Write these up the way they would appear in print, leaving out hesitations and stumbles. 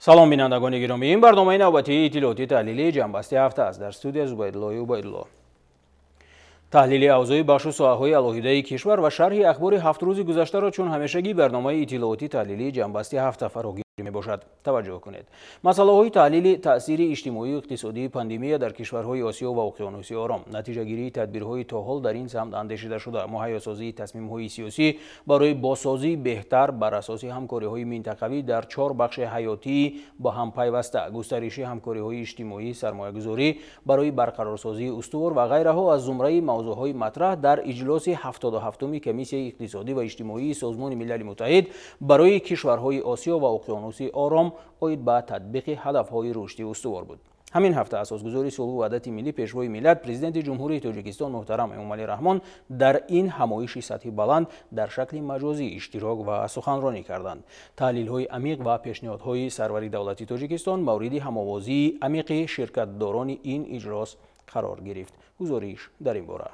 Салом, бинандагони гиромӣ. Ин барномаи навбатии иттилоотӣ таҳлилии «Ҷамъбасти ҳафта» аст. Дар студия Зубайдуллои Убайдулло. Таҳлили авзои бахшу соҳаҳои алоҳидаи кишвар ва шарҳи ахбори 7 рӯзи гузаштаро чун ҳамешагӣ барномаи иттилоотӣ таҳлилии «Ҷамъбасти ҳафта» фарогир мебошад. Таваҷҷӯҳ кунед. Масъалаҳои таҳлили: таъсири иҷтимоию иқтисодии пандемия дар кишварҳои Осиё ва Уқёнуси Ором, натиҷагирии тадбирҳои то ҳол дар ин самт андешидашуда, муҳайёсозии тасмимҳои сиёсӣ барои бозсозии беҳтар бар асоси ҳамкориҳои минтақавӣ дар чор бахши ҳаётии ба ҳам пайваста, густариши ҳамкориҳои иҷтимоӣ, сармоягузорӣ барои барқарорсозии устувор ва ғайраҳо аз зумраи мавзӯъҳои матраҳ дар иҷлоси 77-уми Комиссияи иқтисодӣ ва иҷтимоии Созмони Милали Муттаҳид барои кишварҳои Осиё ва Уқёнуси Ором оид ба татбиқи ҳадафҳои рушди устувор буд. Ҳамин ҳафта асосгузори сулҳу ваҳдати миллӣ, Пешвои миллат, Президенти Ҷумҳурии Тоҷикистон муҳтарам Эмомалӣ Раҳмон дар ин ҳамоиши сатҳи баланд дар шакли маҷозӣ иштирок ва суханронӣ карданд. Таҳлилҳои амиқ ва пешниҳодҳои сарвари давлати Тоҷикистон мавриди ҳамовозии амиқи ширкатдорони ин иҷлос қарор гирифт. Гузориш дар ин бора.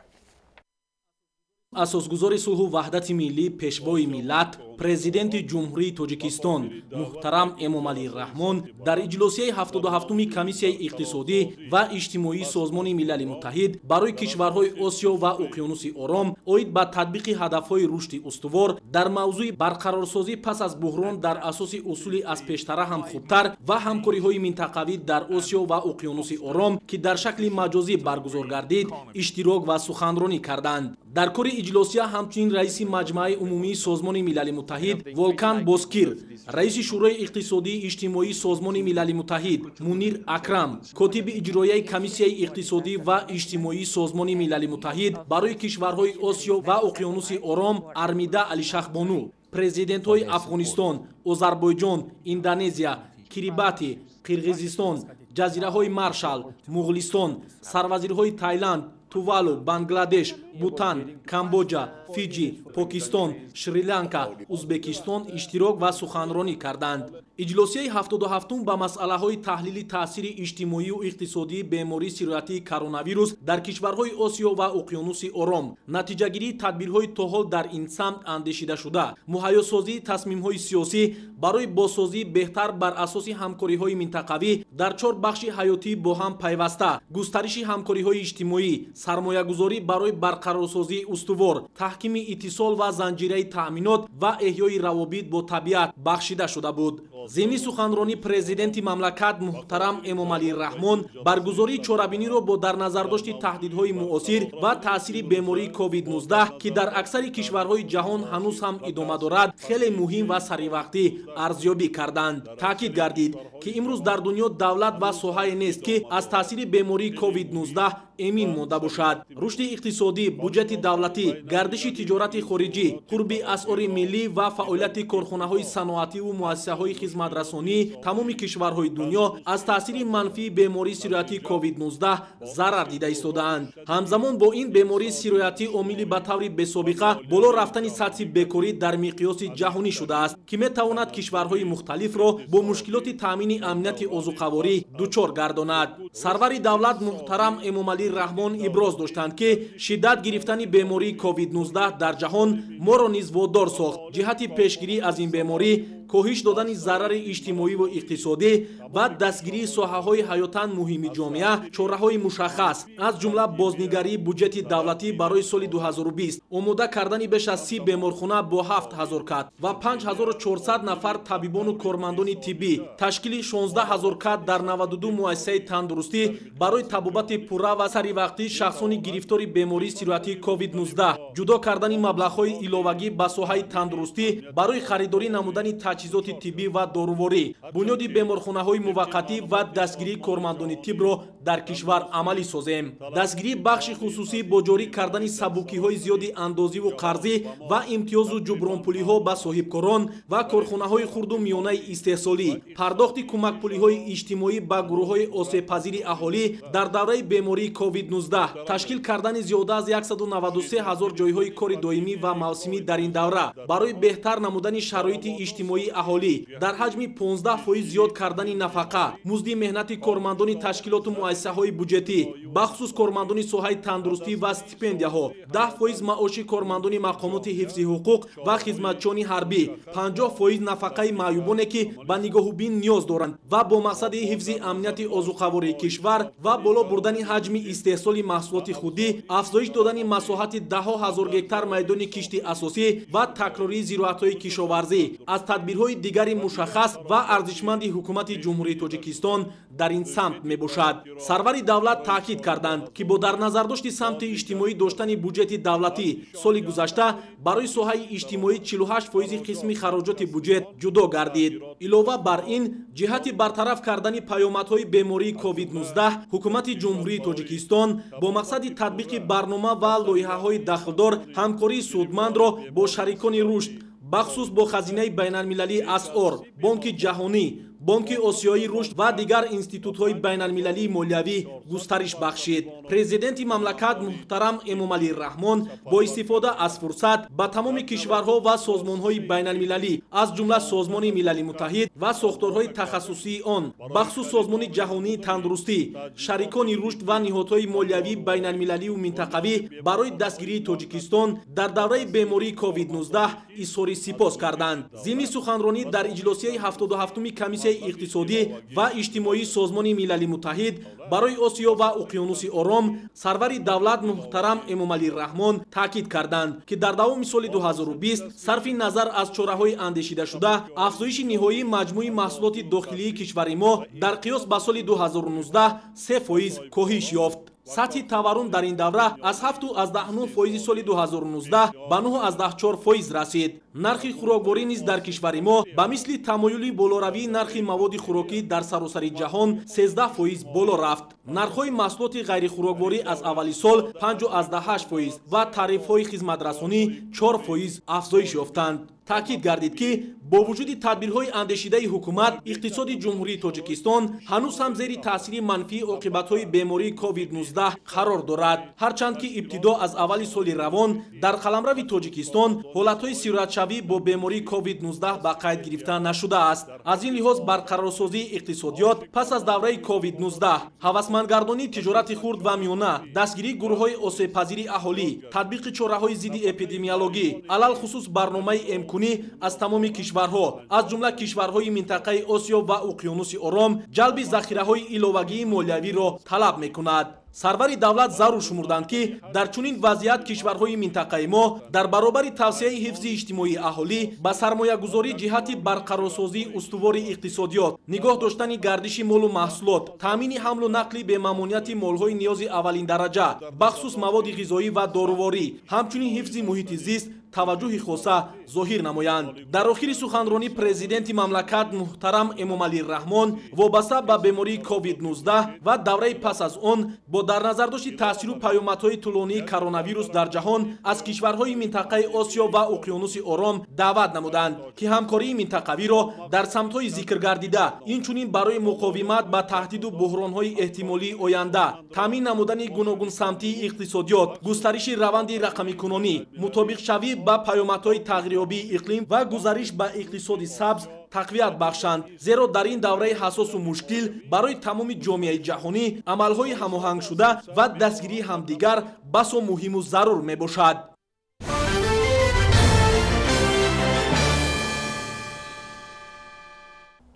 Асосгузори сулҳу ваҳдати миллӣ, Пешвои миллат, Президенти Ҷумҳурии Тоҷикистон муҳтарам Эмомалӣ Раҳмон дар иҷлосияи 77-уми Комиссияи иқтисодӣ ва иҷтимоии Созмони Милали Муттаҳид барои кишварҳои Осиё ва Уқёнуси Ором оид ба татбиқи ҳадафҳои рушди устувор дар мавзӯи барқарорсозӣ пас аз буҳрон дар асоси усули аз пештара ҳам хубтар ва ҳамкориҳои минтақавӣ дар Осиё ва Уқёнуси Ором, ки дар шакли маҷозӣ баргузор гардид, иштирок ва суханронӣ карданд. Дар кори иҷлосия ҳамчунин раиси Маҷмааи умумии Созмони Милали Муттаҳид Волкан Бозкир, раиси Шӯрои иқтисодии иҷтимоии Созмони Милали Муттаҳид Мунир Акрам, котиби иҷроияи Комиссияи иқтисодӣ ва иҷтимоии Созмони Милали Муттаҳид барои кишварҳои Осиё ва Уқёнуси Ором Армида Алишахбону, президентҳои Афғонистон, Озарбойҷон, Индонезия, Кирибати, Қирғизистон, Ҷазираҳои Маршал, Муғулистон, сарвазирҳои Тайланд, Тувалу, Бангладеш, Бутан, Камбоҷа, Фиҷи, Покистон, Шри-Ланка, Узбекистон иштирок ва суханронӣ карданд. Иҷлосияи 77-ум ба масъалаҳои таҳлили таъсири иҷтимоию иқтисодии бемории сироятии коронавирус дар кишварҳои Осиё ва Уқёнуси Ором, натиҷагирии тадбирҳои то ҳол дар ин самт андешидашуда, муҳайёсозии тасмимҳои сиёсӣ барои бозсозии беҳтар бар асоси ҳамкориҳои минтақавӣ дар чор бахши ҳаётии бо ҳам пайваста, густариши ҳамкориҳои иҷтимоӣ, сармоягузорӣ барои барқарорсозии устувор, таҳкими иттисол ва занҷираи таъминот ва эҳёи равобит бо табиат бахшида шуда буд. Зимни суханронӣ президенти мамлакат муҳтарам Эмомалӣ Раҳмон баргузории чорабиниро бо дар назардошти таҳдидҳои муосир ва таъсири бемории COVID-19, ки дар аксари кишварҳои ҷаҳон ҳанӯз ҳам идома дорад, хеле муҳим ва саривақтӣ арзёбӣ карданд. Таъкид гардид, ки имрӯз дар дунё давлат ва соҳае нест, ки аз таъсири бемории COVID-19 эмин монда бошад. Рушди иқтисодӣ, буҷети давлатӣ, гардиши тиҷорати хориҷӣ, қурби асъори миллӣ ва фаъолияти корхонаҳои саноативу муассисаҳои хизматрасонӣ тамоми кишварҳои дунё аз таъсири манфии бемории сироятии COVID-19 зарар дида истодаанд. Ҳамзамон бо ин, бемории сироятӣ омили ба таври бесобиқа боло рафтани сатҳи бекорӣ дар миқёси ҷаҳонӣ шудааст, ки метавонад кишварҳои мухталифро бо мушкилоти таъмини амнияти озуқаворӣ дучор гардонад. Сарвари давлат муҳтарам Эмомалӣ Раҳмон иброз доштанд, ки шиддат гирифтани бемории COVID-19 дар ҷаҳон моро низ водор сохт ҷиҳати пешгирӣ аз ин беморӣ, коҳиш додани зарари иҷтимоиву иқтисодӣ ва дастгирии соҳаҳои ҳаётан муҳими ҷомеа чораҳои мушаххас, аз ҷумла бознигарии буҷети давлатӣ барои соли 2020, омода кардани беш аз 30 беморхона бо 7000 кат ва 5400 нафар табибону кормандони тиббӣ, ташкили 16 ҳазор кат дар 92 муассисаи тандурустӣ барои табобати пурра ва саривақтии шахсони гирифтори бемории сироятии COVID-19, ҷудо кардани маблағҳои иловагӣ ба соҳаи тандурустӣ барои харидорӣ намудани таҷҳизоти тиббӣ ва доруворӣ, бунёди беморхонаҳои муваққатӣ ва дастгирии кормандони тиббро дар кишвар амалӣ созем, дастгирии бахши хусусӣ бо ҷорӣ кардани сабукиҳои зиёди андозиву қарзӣ ва имтиёзу ҷубронпулиҳо ба соҳибкорон ва корхонаҳои хурду миёнаи истеҳсолӣ, пардохти кӯмакпулиҳои иҷтимоӣ ба гурӯҳҳои осебпазири аҳолӣ дар давраи бемории COVID-19, ташкил кардани зиёда аз 193 ҳазор ҷойҳои кори доимӣ ва мавсимӣ дар ин давра барои беҳтар намудани шароити иҷтимоии аҳолӣ, дар ҳаҷми 15% зиёд кардани нафақаҳо. нафақа, музди меҳнати кормандони ташкилоту муассисаҳои буҷетӣ, бахусус кормандони соҳаи тандурустӣ ва стипендияҳо, 10% маоши кормандони мақомоти ҳифзи ҳуқуқ ва хизматчиёни ҳарбӣ, 50% нафақаи маъюбоне, ки ба нигоҳубин ниёз доранд ва бо мақсади ҳифзи амнияти озуқавории кишвар ва боло бурдани ҳаҷми истеҳсоли маҳсулоти худӣ, афзоиш додани масоҳати даҳҳо ҳазор гектар майдони кишти асосӣ ва такрории зироатҳои кишоварзӣ аз тадбирҳои дигари мушаххас ва арзишманди ҳукумати Ҷумҳурии Тоҷикистон дар ин самт мебошад. Сарвари давлат таъкид карданд, ки бо дар назардошти самти иҷтимоӣ доштани буҷети давлатӣ соли гузашта барои соҳаи иҷтимоӣ 48% қисми хароҷоти буҷет ҷудо гардид. Илова бар ин, ҷиҳати бартараф кардани паёмадҳои бемории COVID-19 ҳукумати Ҷумҳурии Тоҷикистон бо мақсади татбиқи барнома ва лоиҳаҳои дахлдор ҳамкории судмандро бо шарикони рушд, бахусус бо хазинаи байналмилалии асъор, Бонки ҷаҳонӣ, Бонки Осиёии рушд ва дигар институтҳои байналмилалии молиявӣ густариш бахшид. Президенти мамлакат муҳтарам Эмомалӣ Раҳмон бо истифода аз фурсат ба тамоми кишварҳо ва созмонҳои байналмилалӣ, аз ҷумла Созмони Милали Муттаҳид ва сохторҳои тахассусии он, бахусус Созмони ҷаҳонии тандурустӣ, шарикони рушд ва ниҳодҳои молиявии байналмилалию минтақавӣ барои дастгирии Тоҷикистон дар давраи бемории COVID-19 изҳори сипос карданд. Зимни суханронӣ дар иҷлосияи 77-уми комиссияи иқтисодӣ ва иҷтимоии Созмони Милали Муттаҳид барои Осиё ва Уқёнуси Ором сарвари давлат муҳтарам Эмомалӣ Раҳмон таъкид карданд, ки дар давоми соли 2020 сарфи назар аз чораҳои андешидашуда афзоиши ниҳоии маҷмӯи маҳсулоти дохилии кишвари мо дар қиёс ба соли 2019 3% коҳиш ёфт. Сатҳи таваррум дар ин давра аз 7,9% соли 2019 ба 9,4% расид. Нархи хӯрокворӣ низ дар кишвари мо ба мисли тамоюли болоравии нархи маводи хӯрокӣ дар саросари ҷаҳон 13% боло рафт. Нархҳои маҳсулоти ғайрихӯрокворӣ аз аввали сол 5,8% ва тарифҳои хизматрасонӣ 4% афзоиш ёфтанд. Таъкид гардид, ки бо вуҷуди тадбирҳои андешидаи ҳукумат иқтисоди Ҷумҳурии Тоҷикистон ҳанӯз ҳам зери таъсири манфии оқибатҳои бемории COVID-19 қарор дорад. Ҳарчанд ки ибтидо аз аввали соли равон дар қаламрави Тоҷикистон ҳолатҳои сироятшавӣ бо бемории COVID-19 ба қайд гирифта нашудааст. Аз ин лиҳоз барқарорсозии иқтисодиёт пас аз давраи COVID-19, ҳавасмандгардонии тиҷорати хурд ва миёна, дастгирии гурӯҳҳои осебпазири аҳолӣ, татбиқи чораҳои зидди эпидемиологӣ, алалхусус барномаи эмкунӣ аз тамоми кишварҳо, аз ҷумла кишварҳои минтақаи Осиё ва Уқёнуси Ором, ҷалби захираҳои иловагии молиявиро талаб мекунад. Сарвари давлат зарур шумурданд, ки дар чунин вазъият кишварҳои минтақаи мо дар баробари тавсияи ҳифзи иҷтимоии аҳолӣ ба сармоягузорӣ ҷиҳати барқарорсозии устувори иқтисодиёт, нигоҳ доштани гардиши молу маҳсулот, таъмини ҳамлу нақли бемамонияти молҳои ниёзи аввалиндараҷа, бахусус маводи ғизоӣ ва доруворӣ, ҳамчунин ҳифзи муҳити зист таваҷҷӯҳи хоса зоҳир намоянд. Дар охири суханронӣ президенти мамлакат муҳтарам Эмомалӣ Раҳмон вобаста ба бемории COVID-19 ва давраи пас аз он бо дар назардошти таъсиру паёмадҳои тӯлонии коронавирус дар ҷаҳон аз кишварҳои минтақаи Осиё ва Уқёнуси Ором даъват намуданд, ки ҳамкории минтақавиро дар самтҳои зикргардида, инчунин барои муқовимат ба таҳдиду буҳронҳои эҳтимолии оянда, таъмин намудани гуногунсамтии иқтисодиёт, густариши раванди рақамикунонӣ, мутобиқшавӣ ба паёмадҳои тағйирёбии иқлим ва гузариш ба иқтисоди сабз тақвият бахшанд. Зеро дар ин давраи ҳассосу мушкил барои тамоми ҷомеаи ҷаҳонӣ амалҳои ҳамоҳангшуда ва дастгирии ҳамдигар басо муҳиму зарур мебошад.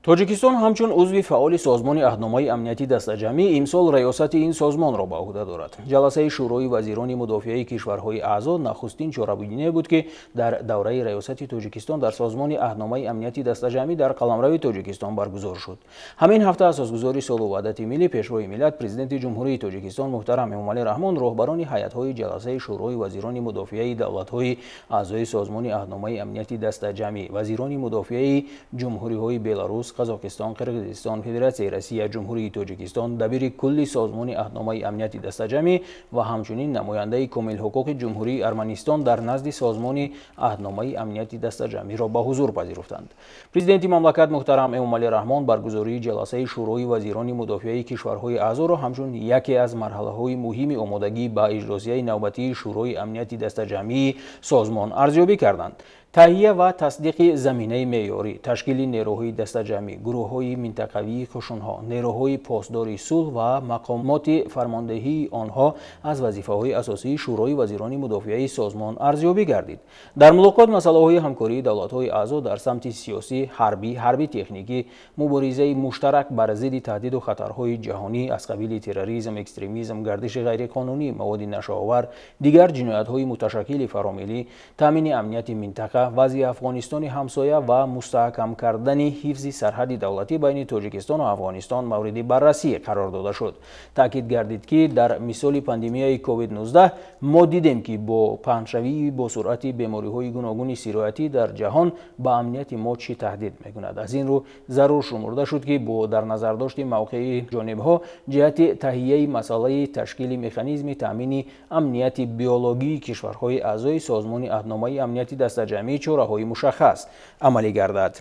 Тоҷикистон ҳамчун узви фаъоли Созмони Аҳдномаи Амнияти Дастаҷамъӣ имсол раёсати ин созмонро ба уҳда дорад. Ҷаласаи Шӯрои вазирони мудофиаи кишварҳои аъзо нахустин чорабиние буд, ки дар давраи раёсати Тоҷикистон дар Созмони Аҳдномаи Амнияти Дастаҷамъӣ дар қаламрави Тоҷикистон баргузор шуд. Ҳамин ҳафта асосгузори сулҳу ваҳдати миллӣ, Пешвои миллат, Президенти Ҷумҳурии Тоҷикистон муҳтарам Эмомалӣ Раҳмон роҳбарони ҳайатҳои ҷаласаи Шӯрои вазирони мудофиаи давлатҳои аъзои Созмони Аҳдномаи Амнияти Дастаҷамъӣ, вазирони мудофиаи ҷумҳуриҳои Беларус, Қазоқистон, Қирғизистон, Федератсияи Россия, Ҷумҳурии Тоҷикистон, дабири кулли Созмони Аҳдномаи Амнияти Дастаҷамъӣ ва ҳамчунин намояндаи комилҳуқуқи Ҷумҳурии Арманистон дар назди Созмони Аҳдномаи Амнияти Дастаҷамъиро ба ҳузур пазируфтанд. Президенти мамлакат муҳтарам Эмомалӣ Раҳмон баргузории ҷаласаи Шӯрои вазирони мудофиаи кишварҳои аъзоро ҳамчун яке аз марҳалаҳои муҳими омодагӣ ба иҷлосияи навбатии Шӯрои Амнияти Дастаҷамъии созмон арзёбӣ карданд. Таҳия ва тасдиқи заминаи меъёрӣ, ташкили нерӯҳои дастаҷамъӣ, гурӯҳҳои минтақавии қушунҳо, нерӯҳои посдори сулҳ ва мақомоти фармондеҳии онҳо аз вазифаҳои асосии Шӯрои вазирони мудофиаи созмон арзёбӣ гардид. Дар мулоқот масъалаҳои ҳамкории давлатҳои аъзо дар самти сиёсӣ, ҳарбӣ, ҳарбӣ-техникӣ, муборизаи муштарак бар зидди таҳдиду хатарҳои ҷаҳонӣ аз қабили терроризм, экстремизм, гардиши ғайриқонунии маводи нашъаовар, дигар ҷиноятҳои муташаккили фаромиллӣ, таъмини амнияти минтақа, вазъи Афғонистони ҳамсоя ва мустаҳкам кардани ҳифзи сарҳади давлатӣ байни Тоҷикистон ва Афғонистон мавриди баррасӣ қарор дода шуд. Таъкид гардид, ки дар мисоли пандемияи COVID-19 мо дидем, ки бо паҳншавии босуръати бемориҳои гуногуни сироятӣ дар ҷаҳон ба амнияти мо чӣ таҳдид мекунад. Аз ин рӯ зарур шумурда шуд, ки бо дар назардошти мавқеи ҷонибҳо ҷиҳати таҳияи масъалаи ташкили механизми таъмини амнияти биологии кишварҳои аъзои Созмони Аҳдномаи Амнияти Дастаҷамъӣ чораҳои мушаххас амалӣ гардад.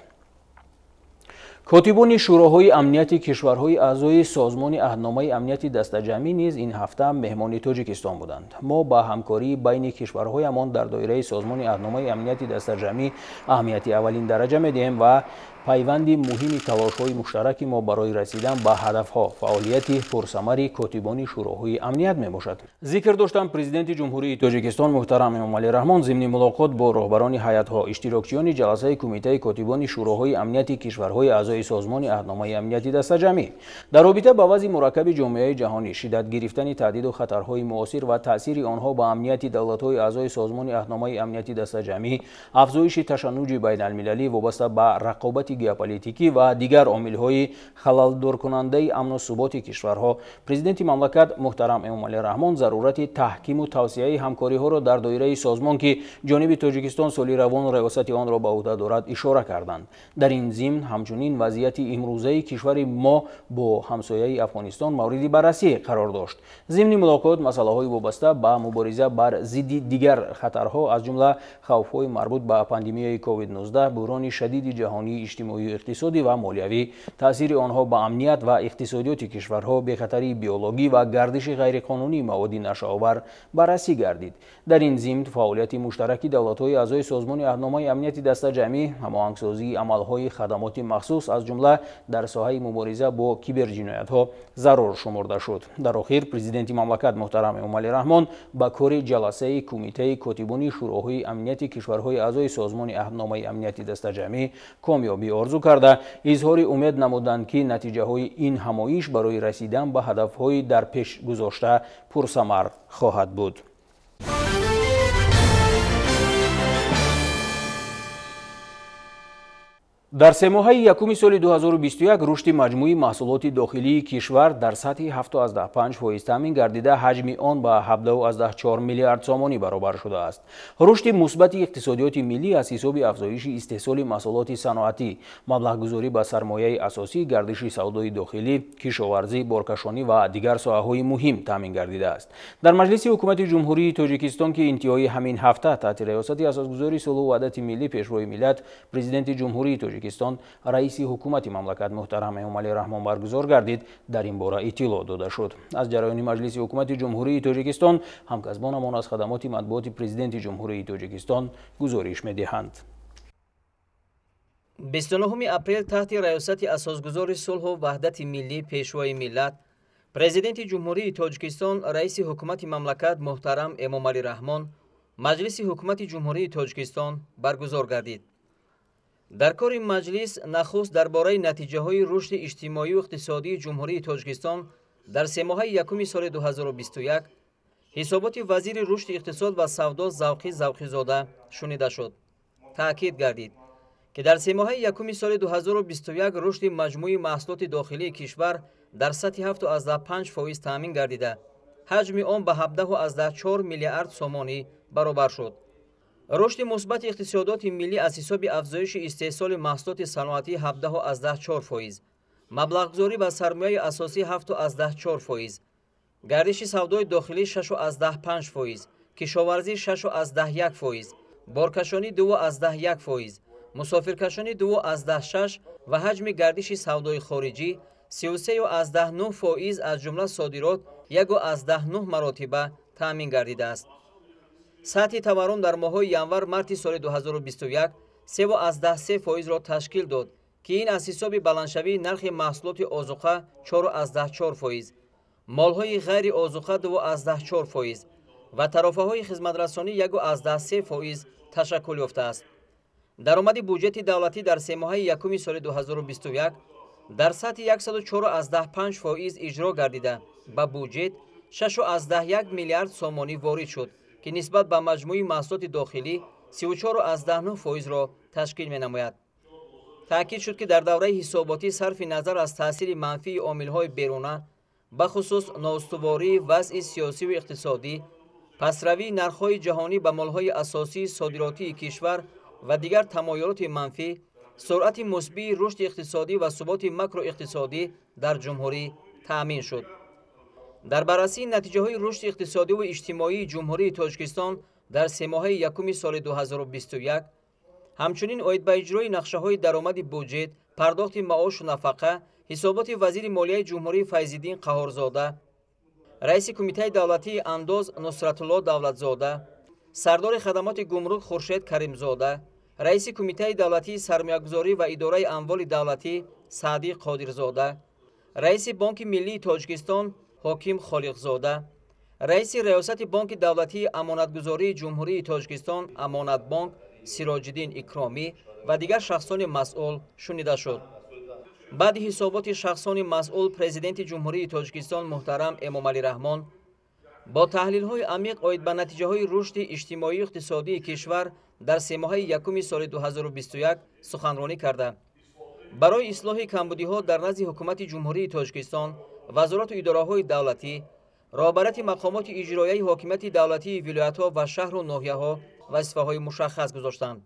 Котибони Шӯроҳои амнияти кишварҳои аъзои Созмони Аҳдномаи Амнияти Дастаҷамъӣ низ ин ҳафта меҳмони Тоҷикистон буданд. Мо ба ҳамкории байни кишварҳоямон дар доираи Созмони Аҳдномаи Амнияти Дастаҷамъӣ аҳамияти аввалин дараҷа медиҳем ва пайванди муҳими талошҳои муштараки мо барои расидан ба ҳадафҳо фаъолияти пурсамари котибони Шӯроҳои амният мебошад. Зикр доштам, Президенти Ҷумҳурии Тоҷикистон муҳтарам Эмомалӣ Раҳмон зимни мулоқот бо роҳбарони ҳайатҳо, иштирокчиёни ҷаласаи Кумитаи котибони Шӯроҳои амнияти кишварҳои аъзои Созмони Аҳдномаи Амнияти Дастаҷамъӣ дар робита ба вазъи мураккаби ҷомеаи ҷаҳонӣ, шиддат гирифтани таҳдиду хатарҳои муосир ва таъсири онҳо ба амнияти давлатҳои аъзои Созмони Аҳдномаи Амнияти Дастаҷамъӣ, афзоиши ташаннуҷи байналмилалӣ вобаста ба рақобати геополитикӣ ва дигар омилҳои халалдоркунандаи амну суботи кишварҳо, Президенти мамлакат муҳтарам Эмомалӣ Раҳмон зарурати таҳкиму тавсияи ҳамкориҳоро дар доираи созмон, ки ҷониби Тоҷикистон соли равон риёсати онро ба ӯҳда дорад, ишора карданд. Дар ин зимн ҳамчунин вазъияти имрӯзаи кишвари мо бо ҳамсояи Афғонистон мавриди баррасӣ қарор дошт. Зимни мулоқот масъалаҳои вобаста ба мубориза бар зидди дигар хатарҳо, аз ҷумла хавфҳои марбут ба пандемияи COVID-19, буҳрони шадиди ҷаҳонии иҷтимоию иқтисодӣ ва молиявӣ, таъсири онҳо ба амният ва иқтисодиёти кишварҳо, бехатарии биологӣ ва гардиши ғайриқонунии маводи нашъаовар баррасӣ гардид. Дар ин зимн фаъолияти муштараки давлатҳои аъзои Созмони Аҳдномаи Амнияти Дастаҷамъӣ, ҳамоҳангсозии амалҳои хадамоти махсус аз ҷумла дар соҳаи мубориза бо киберҷиноятҳо зарур шумурда шуд. Дар охир Президенти мамлакат муҳтарам Эмомалӣ Раҳмон ба кори ҷаласаи Кумитаи котибони Шӯроҳои амнияти кишварҳои аъзои Созмони Аҳдномаи Амнияти Дастаҷамъӣ комёбӣ орзу карда, изҳори умед намуданд, ки натиҷаҳои ин ҳамоиш барои расидан ба ҳадафҳои дар пеш гузошта пурсамар хоҳад буд. Дар семоҳаи якуми соли 2021 рушди маҷмӯи маҳсулоти дохилии кишвар дар сатҳи 7,5% таъмин гардида, ҳаҷми он ба 17,4 миллиард сомонӣ баробар шудааст. Рушди мусбати иқтисодиёти миллӣ аз ҳисоби афзоиши истеҳсоли маҳсулоти саноатӣ, маблағгузорӣ ба сармояи асосӣ, гардиши савдои дохилӣ, кишоварзӣ, боркашонӣ ва дигар соҳаҳои муҳим таъмин гардидааст. Дар Маҷлиси Ҳукумати Ҷумҳурии Тоҷикистон, ки интиҳои ҳамин ҳафта таҳти риёсати Асосгузори сулҳу ваҳдати миллӣ, Пешвои миллат, Президенти Ҷумҳурии Тоҷикистон, раиси ҳукумати мамлакат муҳтарам Эмомалӣ Раҳмон баргузор гардид, дар ин бора иттилоъ дода шуд. Аз ҷараёни Маҷлиси Ҳукумати Ҷумҳурии Тоҷикистон ҳамкасбонамон аз хадамоти матбуоти Президенти Ҷумҳурии Тоҷикистон гузориш медиҳанд. 29 апрел таҳти раёсати Асосгузори сулҳу ваҳдати миллӣ, Пешвои миллат, Президенти Ҷумҳурии Тоҷикистон, раиси ҳукумати мамлакат муҳтарам Эмомалӣ Раҳмон Маҷлиси Ҳукумати Ҷумҳурии Тоҷикистон баргузор гардид. Дар кори маҷлис нахуст дар бораи натиҷаҳои рушди иҷтимоию иқтисодии Ҷумҳурии Тоҷикистон дар семоҳаи якуми соли 2021 ҳисоботи вазири рушди иқтисод ва савдо Завқӣ Завқизода шунида шуд. Таъкид гардид, ки дар семоҳаи якуми соли 2021 рушди маҷмӯи маҳсулоти дохилии кишвар дар сатҳи 7,5% таъмин гардида, ҳаҷми он ба 17,4 миллиард сомонӣ баробар шуд. Рушди мусбати иқтисодиёти миллӣ аз ҳисоби афзоиши истеҳсоли маҳсулоти саноатӣ 17,4%, маблағгузорӣ ба сармояи асосӣ 7,4%, гардиши савдои дохилӣ 6,5%, кишоварзӣ 6,1%, боркашонӣ 2,1%, мусофиркашонӣ 2,6 ва ҳаҷми гардиши савдои хориҷӣ 33,9% аз ҷумла содирот 1,9 маротиба таъмин гардидааст. Сатҳи таваррум дар моҳҳои январ-марти соли 2021 3,3%-ро ташкил дод, ки ин аз ҳисоби баландшавии нархи маҳсулоти озуқа 4,4%, молҳои ғайриозуқа 2,4% ва тарофаҳои хизматрасонӣ 1,3% ташаккул ёфтааст. Даромади буҷети давлатӣ дар семоҳаи якуми соли 2021 дар сатҳи 104,5% иҷро гардида, ба буҷет 6,1 миллиард сомонӣ ворид шуд, ки нисбат ба маҷмӯи маҳсулоти дохилӣ 34,9%-ро ташкил менамояд. Таъкид шуд, ки дар давраи ҳисоботӣ сарфи назар аз таъсири манфии омилҳои беруна, бахусус ноустувории вазъи сиёсиву иқтисодӣ, пастравии нархҳои ҷаҳонӣ ба молҳои асосии содиротии кишвар ва дигар тамоюлоти манфӣ, суръати мусбии рушди иқтисодӣ ва суботи макроиқтисодӣ дар ҷумҳурӣ таъмин шуд. Дар баррасии натиҷаҳои рушди иқтисодиву иҷтимоии Ҷумҳурии Тоҷикистон дар семоҳаи якуми соли 2021, ҳамчунин оид ба иҷрои нақшаҳои даромади буҷет, пардохти маошу нафақа, ҳисоботи вазири молияи ҷумҳурӣ Файзиддин Қаҳорзода, раиси Кумитаи давлатии андоз Нусратулло Давлатзода, сардори хадамоти гумрук Хуршед Каримзода, раиси Кумитаи давлатии сармоягузорӣ ва идораи амволи давлатӣ Саъдӣ Қодирзода, раиси Бонки миллии Тоҷикистон Ҳоким Холиқзода, раиси Раёсати Бонки давлатии амонатгузории Ҷумҳурии Тоҷикистон Амонатбонк Сироҷиддин Икромӣ ва дигар шахсони масъул шунида шуд. Баъди ҳисоботи шахсони масъул Президенти Ҷумҳурии Тоҷикистон муҳтарам Эмомалӣ Раҳмон бо таҳлилҳои амиқ оид ба натиҷаҳои рушди иҷтимоию иқтисодии кишвар дар семоҳаи якуми соли 2021 суханронӣ карда, барои ислоҳи камбудиҳо дар назди Ҳукумати Ҷумҳурии Тоҷикистон, вазорату идораҳои давлатӣ, роҳбарияти мақомоти иҷроияи ҳокимияти давлатии вилоятҳо ва шаҳру ноҳияҳо вазифаҳои мушаххас гузоштанд.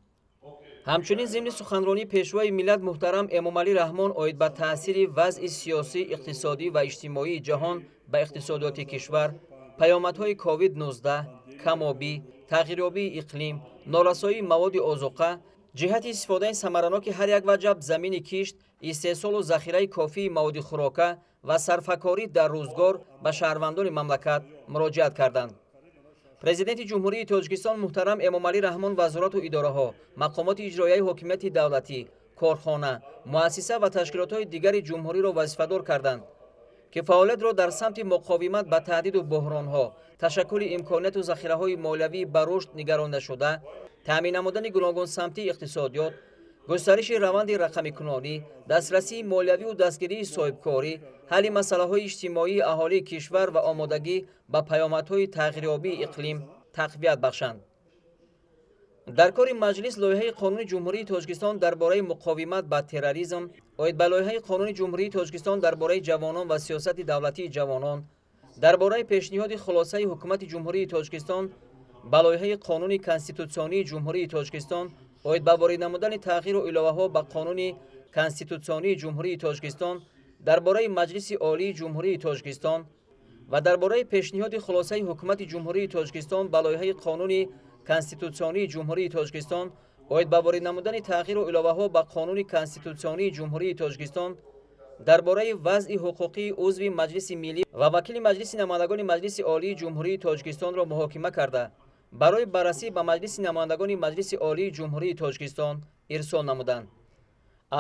Ҳамчунин зимни суханронӣ Пешвои миллат муҳтарам Эмомалӣ Раҳмон оид ба таъсири вазъи сиёсӣ, иқтисодӣ ва иҷтимоии ҷаҳон ба иқтисодиёти кишвар, паёмадҳои COVID-19, камобӣ, тағйирёбии иқлим, норасоии маводи озуқа, ҷиҳати истифодаи самараноки ҳар як ваҷаб замини кишт, истеҳсолу захираи кофии маводи хӯрока ва сарфакорӣ дар рӯзгор ба шаҳрвандони мамлакат муроҷиат карданд. Президенти Ҷумҳурии Тоҷикистон муҳтарам Эмомалӣ Раҳмон вазорату идораҳо, мақомоти иҷроияи ҳокимияти давлатӣ, корхона, муассиса ва ташкилотҳои дигари ҷумҳуриро вазифадор карданд, ки фаъолиятро дар самти муқовимат ба таҳдиду буҳронҳо, ташаккули имконияту захираҳои молиявӣ ба рушд нигарондашуда, таъмин намудани гуногунсамтии иқтисодиёт, густариши раванди рақамикунонӣ, дастрасии молиявию дастгирии соҳибкорӣ, ҳалли масъалаҳои иҷтимоии аҳолии кишвар ва омодагӣ ба паёмадҳои тағйирёбии иқлим тақвият бахшанд. Дар кори маҷлис лоиҳаи қонуни Ҷумҳурии Тоҷикистон дар бораи муқовимат ба терроризм, оид ба лоиҳаи қонуни Ҷумҳурии Тоҷикистон дар бораи ҷавонон ва сиёсати давлатии ҷавонон, дар бораи пешниҳоди хулосаи Ҳукумати Ҷумҳурии Тоҷикистон ба лоиҳаи қонуни конститутсионии Ҷумҳурии Тоҷикистон оид ба ворид намудани тағйиру иловаҳо ба қонуни конститутсионии Ҷумҳурии Тоҷикистон дар бораи Маҷлиси Олии Ҷумҳурии Тоҷикистон ва дар бораи пешниҳоди хулосаи Ҳукумати Ҷумҳурии Тоҷикистон ба лоиҳаи қонуни конститутсионии Ҷумҳурии Тоҷикистон оид ба ворид намудани тағйиру иловаҳо ба қонуни конститутсионии Ҷумҳурии Тоҷикистон дар бораи вазъи ҳуқуқии узви Маҷлиси Миллӣ ва вакили Маҷлиси намояндагони Маҷлиси Олии Ҷумҳурии Тоҷикистонро муҳокима карда, барои баррасӣ ба Маҷлиси намояндагони Маҷлиси Олии Ҷумҳурии Тоҷикистон ирсол намуданд.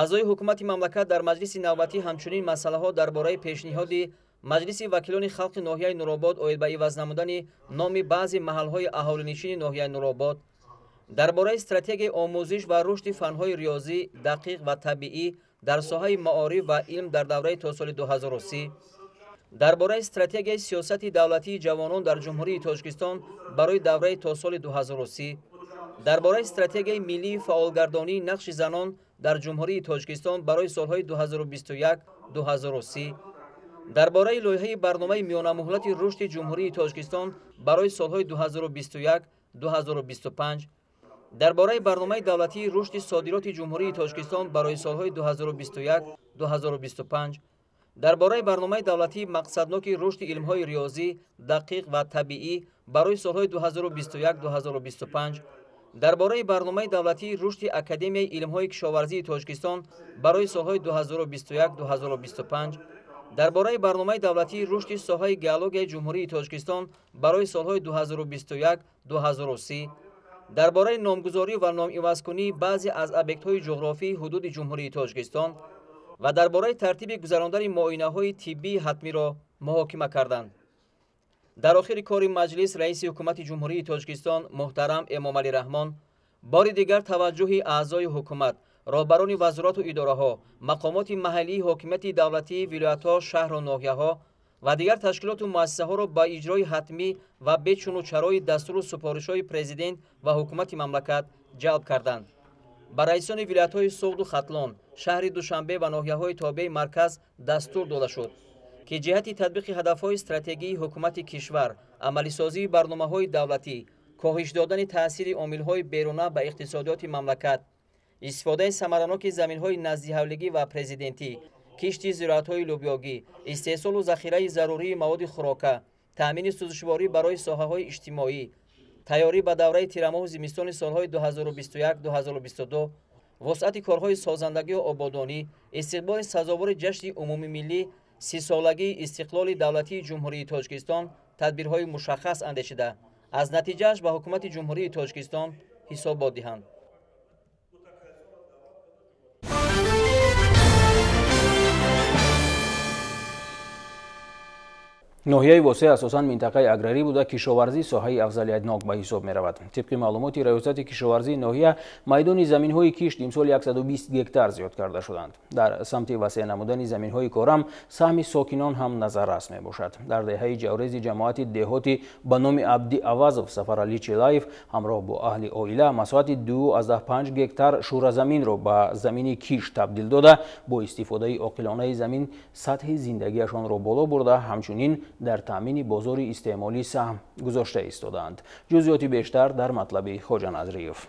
Аъзои ҳукумати мамлакат дар маҷлиси навбатӣ ҳамчунин масъалаҳо дар бораи пешниҳоди Маҷлиси вакилони халқи ноҳияи Нуробод оид ба иваз намудани номи баъзе маҳалҳои аҳолинишини ноҳияи Нуробод, дар бораи стратегияи омӯзиш ва рушди фанҳои риёзӣ, дақиқ ва табиӣ дар соҳаи маориф ва илм дар давраи то соли 2030, дар бораи стратегияи сиёсати давлатии ҷавонон дар Ҷумҳурии Тоҷикистон барои давраи то соли 2030, дар бораи стратегияи миллии фаъолгардонии нақши занон дар Ҷумҳурии Тоҷикистон барои солҳои 2021-2030, дар бораи лоиҳаи барномаи миёнамуҳлати рушди Ҷумҳурии Тоҷикистон барои солҳои 2021-2025, дар бораи барномаи давлатии рушди содироти Ҷумҳурии Тоҷикистон барои солҳои 2021-2025, дар бораи барномаи давлатии мақсадноки рушди илмҳои риёзӣ, дақиқ ва табиӣ барои солҳои 2021-2025, дар бораи барномаи давлатии рушди Академияи илмҳои кишоварзии Тоҷикистон барои солҳои 2021-2025, Дар бораи барномаи давлатии рушди соҳаи геологияи Ҷумҳурии Тоҷикистон барои солҳои 2021-2030, дар бораи номгузорӣ ва номивазкунии баъзе аз объектҳои ҷуғрофии ҳудуди Ҷумҳурии Тоҷикистон ва дар бораи тартиби гузарондани муоинаҳои тиббии ҳатмиро муҳокима карданд. Дар охири кори маҷлис раиси ҳукумати Ҷумҳурии Тоҷикистон муҳтарам Эмомалӣ Раҳмон бори дигар таваҷҷӯҳи аъзои ҳукумат, роҳбарони вазорату идораҳо, мақомоти маҳаллии ҳокимияти давлатии вилоятҳо, шаҳру ноҳияҳо ва дигар ташкилоту муассисаҳоро ба иҷрои ҳатмӣ ва бечуну чарои дастуру супоришҳои президент ва ҳукумати мамлакат ҷалб карданд. Ба раисони вилоятҳои Суғду Хатлон, шаҳри Душанбе ва ноҳияҳои тобеи марказ дастур дода шуд, ки ҷиҳати татбиқи ҳадафҳои стратегии ҳукумати кишвар, амалисозии барномаҳои давлатӣ, коҳиш додани таъсири омилҳои беруна ба иқтисодиёти мамлакат, истифодаи самараноки заминҳои наздиҳавлигӣ ва президентӣ, кишти зироатҳои лӯбиёгӣ, истеҳсолу захираи зарурии маводи хӯрока, таъмини сӯзишворӣ барои соҳаҳои иҷтимоӣ, тайёрӣ ба давраи тирамоҳу зимистони солҳои 2021-2022, вусъати корҳои созандагию ободонӣ, истиқболи сазовори ҷашни умумимиллӣ 30-солагии истиқлоли давлатии Ҷумҳурии Тоҷикистон тадбирҳои мушаххас андешида, аз натиҷааш ба ҳукумати Ҷумҳурии Тоҷикистон ҳисобот диҳанд. Ноҳияи Восеъ асосан минтақаи аграрӣ буда, кишоварзӣ соҳаи афзалиятнок ба ҳисоб меравад. Тибқи маълумоти раёсати кишоварзии ноҳия, майдони заминҳои кишт имсол 120 гектар зиёд карда шуданд. Дар самти васеъ намудани заминҳои корам саҳми сокинон ҳам назаррас мебошад. Дар деҳаи Ҷаврези ҷамоати деҳоти ба номи Абди Авазов Сафаралӣ Чилаев ҳамроҳ бо аҳли оила масоҳати 2,5 гектар шӯразаминро ба замини кишт табдил дода, бо истифодаи оқилонаи замин сатҳи зиндагиашонро боло бурда, ҳамчунин дар таъмини бозори истеъмолӣ саҳм гузошта истодаанд. Ҷузъиёти бештар дар матлаби Хоҷа Назриев.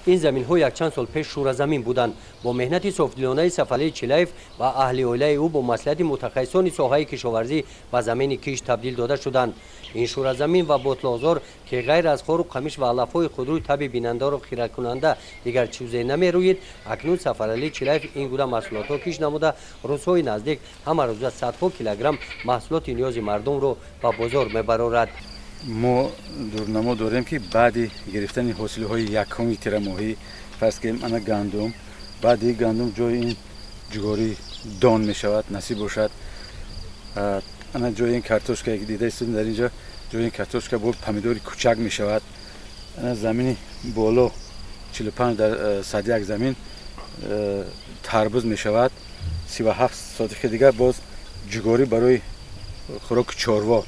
Ин заминҳо якчанд сол пеш шӯразамин буданд. Бо меҳнати софдилонаи Сафаралӣ Чилаев ва аҳли оилаи ӯ бо маслиҳати мутахассисони соҳаи кишоварзӣ ба замини кишт табдил дода шуданд. Ин шӯразамин ва ботлоғзор, ки ғайр аз хору қамиш ва алафҳои худрӯи таби бинандаро хиракунанда дигар чизе намерӯид, акнун Сафаралӣ Чилаев ин гуна маҳсулотҳо кишт намуда, рӯзҳои наздик ҳама рӯза садҳо килограмм маҳсулоти ниёзи мардумро ба бозор мебарорад. Мо дурнамо дорем, ки баъди гирифтани ҳосилҳои якуми тирамоҳӣ, фарз кунем ана гандум, баъди гандум ҷои ин ҷугорӣ дон мешавад, насиб бошад. Ана ҷои ин картошка, ки дида истодем дар инҷо, ҷои ин картошка бо помидори кучак мешавад. Ана замини боло 45 дар 101 замин тарбуз мешавад. 37 сотихи дигар боз ҷугорӣ барои хӯроки чорво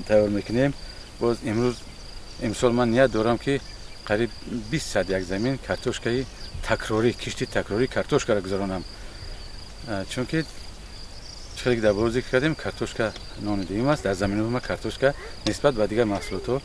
тайёр мекунем. Боз имрӯз имсол ман ният дорам, ки қариб 20 сад як замин картошкаи такрорӣ, кишти такрорӣ картошкаро гузаронам, чунки хеле ки дар боло зикр кардем, картошка нони дуюм аст. Дар заминҳои ма картошка нисбат ба дигар маҳсулотҳо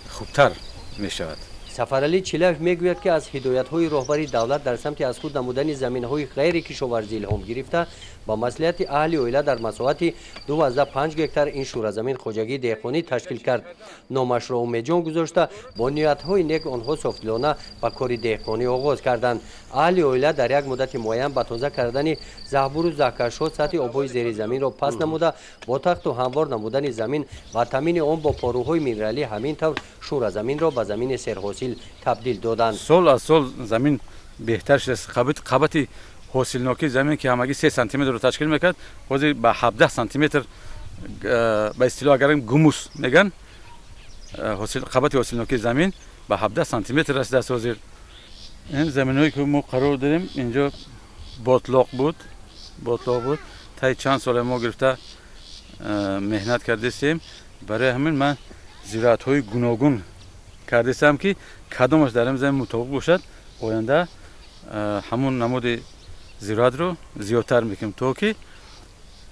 хубтар мешавад. Сафаралӣ Чилаев мегӯяд, ки аз ҳидоятҳои роҳбари давлат дар самти аз худ намудани заминҳои ғайрикишоварзӣ илҳом гирифта, ба маслиҳати аҳли оила дар масоҳати 2,5 гектар ин шӯразамин хоҷагии деҳқонӣ ташкил кард. Номашро Умедҷон гузошта, бо ниятҳои нек онҳо софдилона ба кори деҳқонӣ оғоз карданд. Аҳли оила дар як муддати муайян ба тоза кардани заҳбуру заҳкашҳо сатҳи обҳои зеризаминро паст намуда, бо тахту ҳамвор намудани замин ва таъмини он бо порӯҳои минералӣ ҳамин тавр шӯразаминро ба замини серҳосил табдил доданд. Сол аз сол замин беҳтар шудааст. Қабати ҳосилнокии замин, ки ҳамагӣ 3 сантиметрро ташкил мекард, ҳозир ба 17 сантиметр, ба истилоҳ агар гумус меган, қабати ҳосилнокии замин ба 17 сантиметр расидааст ҳозир. Ин заминҳое ки мо қарор дорем, инҷо ботлоқ буд, ботлоқ буд. Таи чанд сола мо гирифта меҳнат кардастем. Барои ҳамин ман зироатҳои гуногун кардастам, ки кадомаш дар ин замин мутобиқ бошад, оянда ҳамон намуди зироатро зиёдтар мекунем, то ки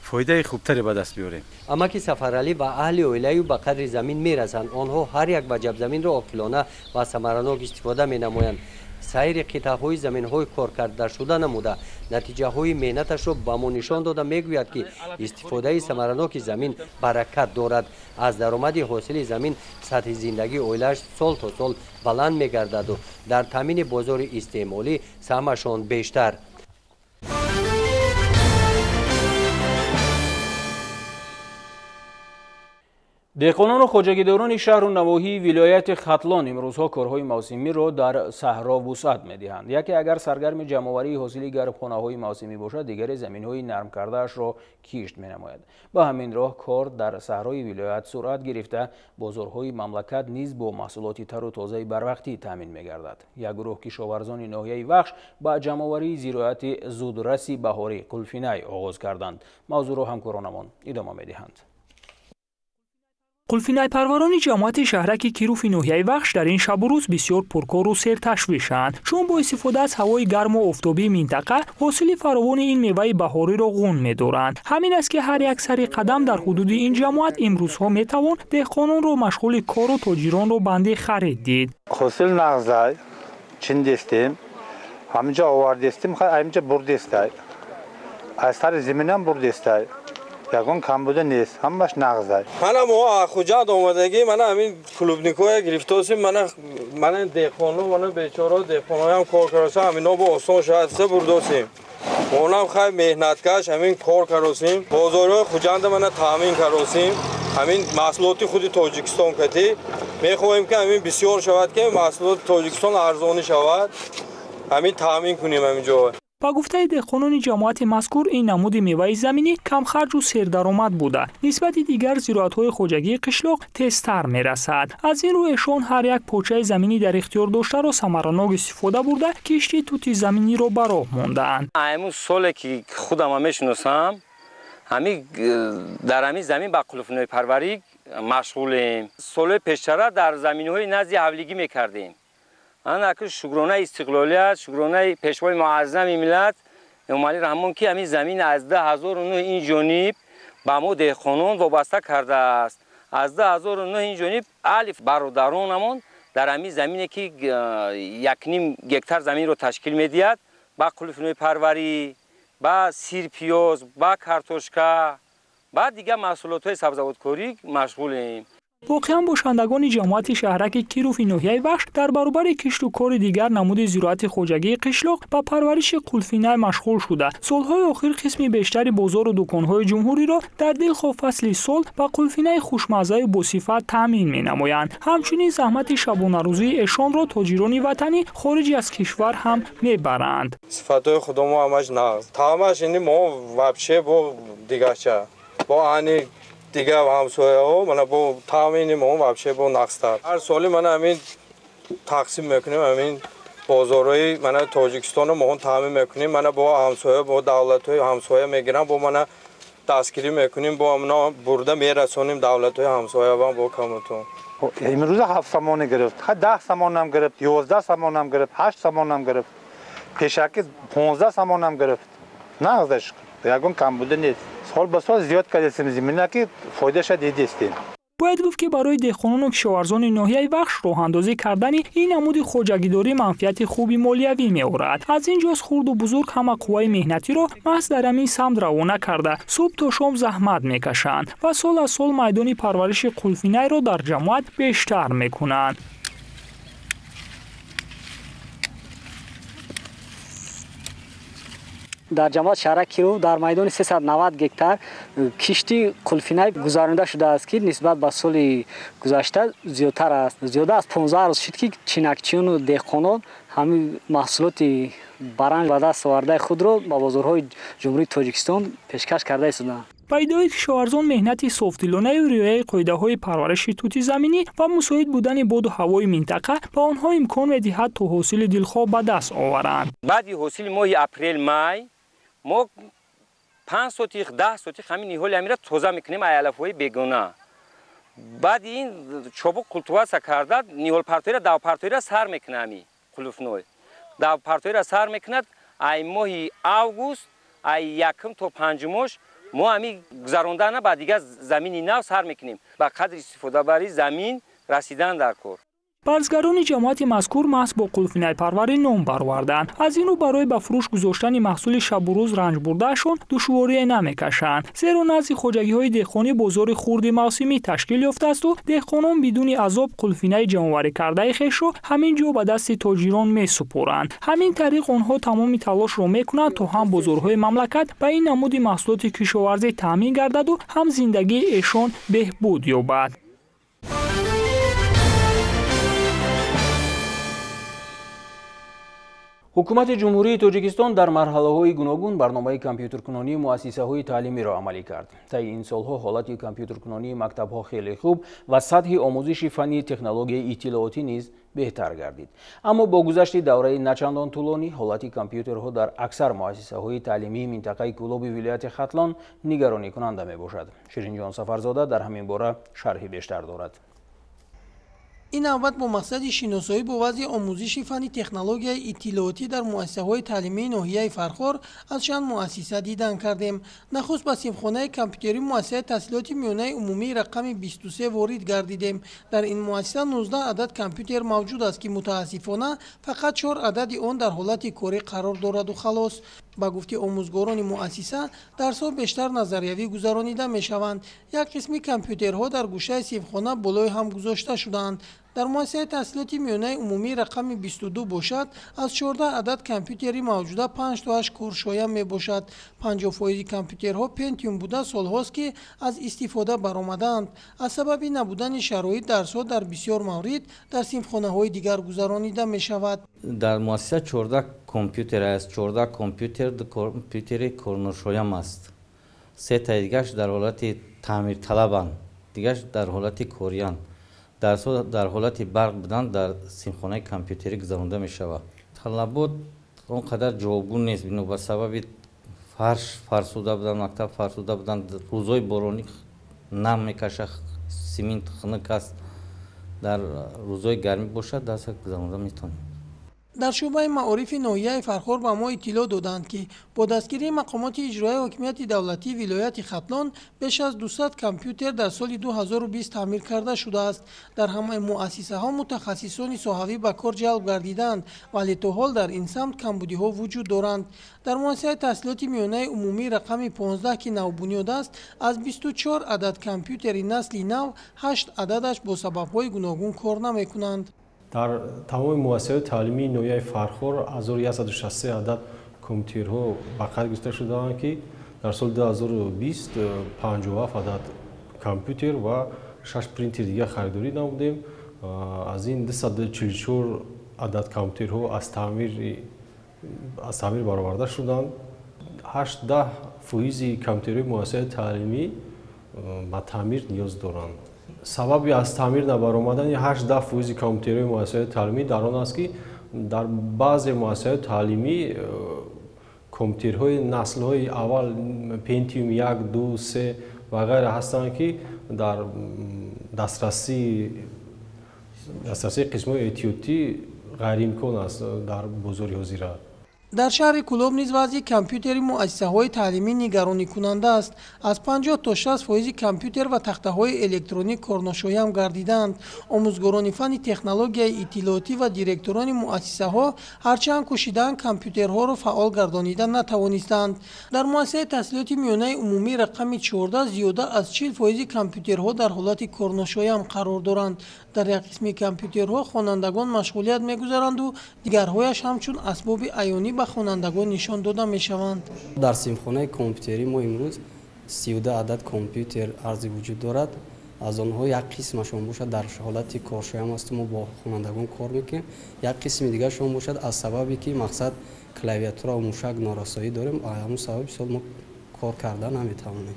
фоидаи хубтаре ба даст биёрем. Амаки Сафаралӣ ва аҳли оилаи ӯ ба қадри замин мерасанд. Онҳо ҳар як ваҷаб заминро оқилона ва самаранок истифода менамоянд. Сайри қитъаҳои заминҳои коркардашуда намуда, натиҷаҳои меҳнаташро ба мо нишон дода, мегӯяд, ки истифодаи самараноки замин баракат дорад. Аз даромади ҳосили замин сатҳи зиндагии оилааш сол то сол баланд мегардаду дар таъмини бозори истеъмолӣ саҳмашон бештар. Деҳқонону хоҷагидорони шаҳру навоҳии вилояти Хатлон имрӯзҳо корҳои мавсимиро дар саҳро вусъат медиҳанд. Яке агар саргарми ҷамъоварии ҳосили гарбхонаҳои мавсимӣ бошад, дигаре заминҳои нармкардаашро кишт менамояд. Ба ҳамин роҳ кор дар саҳрои вилоят суръат гирифта, бозорҳои мамлакат низ бо маҳсулоти тару тозаи барвақтӣ таъмин мегардад. Як гурӯҳ кишоварзони ноҳияи Вахш ба ҷамъоварии зироати зудраси баҳорӣ қулфинай оғоз карданд. Мавзӯъро ҳамкоронамон идома медиҳанд. Қулфинайпарварони ҷамоати шаҳраки Кируфи ноҳияи Вахш дар ин шабу рӯз бисёр пуркору серташвишанд, чун бо истифода аз ҳавои гарму офтобии минтақа ҳосили фаровони ин меваи баҳориро ғун медоранд. Ҳамин аст, ки ҳар як сари қадам дар ҳудуди ин ҷамоат имрӯзҳо метавон деҳқононро машғули кору тоҷиронро банди харид дид. Ҳосил нағзай, чиндестем, ҳаминҷа овардестем, ҳаминҷа бурдестай, аз сари зиминам бурдестай. Ягон камбуда нест, ҳамаш нағзай. Мана мо Хуҷанд омадагӣ, мана ҳамин клубникое гирифтосем, мана деҳқоно, мана бечоро деҳқоноям кор каросем, ҳамино бо осон шояд се бурдосем. Монам хай меҳнаткаш ҳамин кор каросем, бозорҳои Хуҷанда мана таъмин каросем, ҳамин маҳсулоти худи Тоҷикистон кати. Мехоҳем, ки ҳамин бисёр шавад, ки маҳсулоти Тоҷикистон арзонӣ шавад, ҳамин таъмин кунем ҳамин ҷо. Ба гуфтаи деҳқонони ҷамоати мазкур, ин намуди меваи заминӣ камхарҷу сердаромад буда, нисбати дигар зироатҳои хоҷагии қишлоқ тезтар мерасад. Аз ин рӯ эшон ҳар як почаи заминӣ дар ихтиёр доштаро самаранок истифода бурда, кишти тути заминиро ба роҳ мондаанд. Ҳамун соле ки худама мешиносам, дар ҳамин замин ба қулфинойпарварӣ машғулем. Солҳои пештара дар заминҳои назди ҳавлигӣ мекардем. Ана ки шукронаи истиқлолият, шукронаи пешвои муаззами миллат Эмомалӣ Раҳмон, ки ҳамин замин аз 2009 ин ҷониб ба мо деҳқонон вобаста кардааст. Аз 2009 ин ҷониб алиф бародаронамон дар ҳамин замине, ки 1,5 гектар заминро ташкил медиҳад, ба қулфинойпарварӣ, ба сирпиёз, ба картошка, ба дигар маҳсулотҳои сабзавоткорӣ машғулем. Воқеан бошандагони ҷамоати шаҳраки Кируфи ноҳияи Вахш дар баробари кишту кори дигар намуди зироати хоҷагии қишлоқ ба парвариши қулфинай машғул шуда, солҳои охир қисми бештари бозору дуконҳои ҷумҳуриро дар дилхоҳ фасли сол ба қулфинаи хушмаззаю босифат таъмин менамоянд. Ҳамчунин заҳмати шабонарӯзии эшонро тоҷирони ватанӣ хориҷи аз кишвар ҳам мебаранд. Сифатҳои худомо ҳамаш нағз, таъмаш ини мо вообще бо дигарча, бо ани дигар ҳамсояҳо, мана бо таъмини мо вообще бо нағзтар. Ҳар соли мана ҳамин тақсим мекунем, ҳамин бозорҳои мана Тоҷикистоно мо таъмин мекунем, мана бо ҳамсоя, бо давлатҳои ҳамсоя мегирам, бо мана дастгирӣ мекунем, бо амно бурда мерасонем давлатҳои ҳамсоя бо камутон. Имрӯза 7 сомонӣ гирифт, 10 сомонам гирифт, 11 сомонам гирифт, 8 сомонам гирифт, пешакӣ 15 сомонам гирифт. Нағзаш, ягон камбуда нест. Сол ба сол зиёд кардастем замина, ки фоидаша дидестем. Бояд гуфт, ки барои деҳқонону кишоварзони ноҳияи Вахш роҳандозӣ кардани ин намуди хоҷагидорӣ манфиати хуби молиявӣ меорад. Аз ин ҷост хурду бузург ҳама қувваи меҳнатиро маҳз дар ҳамин самт равона карда, субҳ то шом заҳмат мекашанд ва сол аз сол майдони парвариши қулфинайро дар ҷамоат бештар мекунанд. Дар ҷамоат шаҳрак Киров дар майдони 390 гектар кишти қулфинай гузаронида шудааст, ки нисбат ба соли гузашта зиёдтар аст. Зиёда аз 15 рӯз шуд, ки чинакчиёну деҳқонон ҳамин маҳсулоти баранҷ ба даст овардаи худро ба бозорҳои Ҷумҳурии Тоҷикистон пешкаш карда истоданд. Ба иддаои кишоварзон, меҳнати софдилонаю риояи қоидаҳои парвариши тути заминӣ ва мусоид будани боду ҳавои минтақа ба онҳо имкон медиҳад, то ҳосили дилхоҳ ба даст оваранд. Баъди ҳосили моҳи апрел-май мо 5 сотих, 10 сотих ҳамин ниҳоли ҳаминро тоза мекунем ай алафҳои бегона. Баъди ин чобуқ култиватсия карда, ниҳолпартоиро, давпартоиро сар мекунад, ҳамин қулуфной давпартоиро сар мекунад. Ай моҳи август, ай 1 то 5-мош мо ҳамин гузарондана ба дигар замини нав сар мекунем. Ба қадри истифодабарии замин расидан дар кор. Барзгарони ҷамоати мазкур маҳз бо қулфинайпарварӣ ном бароварданд. Аз ин рӯ барои ба фурӯш гузоштани маҳсули шабу рӯз ранҷбурдаашон душворие намекашанд, зеро назди хоҷагиҳои деҳқонӣ бозори хурди мавсимӣ ташкил ёфтаасту деҳқонон бидуни азоб қулфинаи ҷамъоварӣ кардаи хешро ҳамин ҷо ба дасти тоҷирон месупоранд. Ҳамин тариқ онҳо тамоми талошро мекунанд, то ҳам бозорҳои мамлакат ба ин намуди маҳсулоти кишоварзӣ таъмин гардаду ҳам зиндагии эшон беҳбуд ёбад. Ҳукумати Ҷумҳурии Тоҷикистон дар марҳалаҳои гуногун барномаи компютеркунонии муассисаҳои таълимиро амалӣ кард. Таи ин солҳо ҳолати компютеркунонии мактабҳо хеле хуб ва сатҳи омӯзиши фанни технологияи иттилоотӣ низ беҳтар гардид. Аммо бо гузашти давраи начандон тӯлонӣ ҳолати компютерҳо дар аксар муассисаҳои таълимии минтақаи Кӯлоби вилояти Хатлон нигаронӣкунанда мебошад. Ширинҷон Сафарзода дар ҳамин бора шарҳи бештар дорад. Ин навбат бо мақсади шиносоӣ бо вазъи омӯзиши фанни технологияи иттилоотӣ дар муассисаҳои таълимии ноҳияи Фархор аз чанд муассиса дидан кардем. Нахуст ба синфхонаи компютерии муассисаи таҳсилоти миёнаи умумии рақами 23 ворид гардидем. Дар ин муассиса 19 адад компютер мавҷуд аст, ки мутаассифона фақат 4 адади он дар ҳолати корӣ қарор дораду халос. Ба гуфти омӯзгорони муассиса, дарсҳо бештар назариявӣ гузаронида мешаванд. Як қисми компютерҳо дар гӯшаи синфхона болои ҳам гузошта шудаанд. Дар муассисаи таҳсилоти миёнаи умумии рақами 22 бошад, аз 14 адад компютери мавҷуда 5 тоаш коршоям мебошад. 50% компютерҳо Pentium буда, солҳост, ки аз истифода баромадаанд. Аз сабаби набудани шароит дарсҳо дар бисёр маврид дар синфхонаҳои дигар гузаронида мешавад. Дар муассиса 14 компютер аст. 14 компютер, ду компютери корношоям аст. Се таи дигараш дар ҳолати таъмирталабанд, дигараш дар ҳолати кориянд. Дарсҳо дар ҳолати барқ будан дар синфхонаи компютерӣ гузаронда мешавад. Талабот он қадар ҷавобгӯ нест, бино ба сабаби фарш фарсуда будан, мактаб фарсуда будан, рӯзҳои боронӣ нам мекашад, симент хунук аст. Дар рӯзҳои гармӣ бошад, дарсҳо гузаронда метавонем. Дар шӯъбаи маорифи ноҳияи Фархор ба мо иттилоъ доданд, ки бо дастгирии мақомоти иҷроияи ҳокимияти давлатии вилояти Хатлон беш аз 200 компютер дар соли 2020 таъмир карда шудааст. Дар ҳамаи муассисаҳо мутахассисони соҳавӣ ба кор ҷалб гардидаанд, вале то ҳол дар ин самт камбудиҳо вуҷуд доранд. Дар муассисаи таҳсилоти миёнаи умумии рақами 15, ки навбунёд аст, аз 24 адад компютери насли нав 8 ададаш бо сабабҳои гуногун кор намекунанд. Дар тамоми муассисаҳои таълимии ноҳияи Фархор 1163 адад компютерҳо ба қайд гирифта шудаанд, ки дар соли 2020 57 адад компютер ва 6 принтер дигар харидорӣ намудем. Аз ин 244 адад компютерҳо аз таъмир бароварда шуданд. 8-10% компютерҳои муассисаҳои таълимӣ ба таъмир ниёз доранд. Сабаби аз таъмир набаромадани 8-10% компютерҳои муассисаҳои таълимӣ дар он аст, ки дар баъзе муассисаҳои таълимӣ компютерҳои наслҳои аввал Pentium 1, 2, 3 ва ғайра ҳастанд, ки дар дастрасии қисмҳои эҳтиётӣ ғайриимкон аст дар бозори ҳозира. Дар шаҳри Кӯлоб низ вазъи компютери муассисаҳои таълимӣ нигаронӣкунанда аст. Аз 50 то 60% компютер ва тахтаҳои электронӣ корношоям гардидаанд. Омӯзгорони фанни технологияи иттилоотӣ ва директорони муассисаҳо ҳарчанд кӯшидаанд, компютерҳоро фаъол гардонида натавонистанд. Дар муассисаи таҳсилоти миёнаи умумии рақами 14 зиёда аз 40% компютерҳо дар ҳолати корношоям қарор доранд. Дар як қисми компютерҳо хонандагон машғулият мегузаранду дигарҳояш ҳамчун асбоби аёнӣ ба хонандагон нишон дода мешаванд. Дар синфхонаи компютерӣ мо имрӯз 32 адад компютер арзи вуҷуд дорад. Аз онҳо як қисмашон бошад дар ҳолати коршоям аст, мо бо хонандагон кор мекунем. Як қисми дигаршон бошад аз сабабе ки мақсад клавиатура ва мушак норасоӣ дорем, ҳамон сабаби сол мо кор карда наметавонем.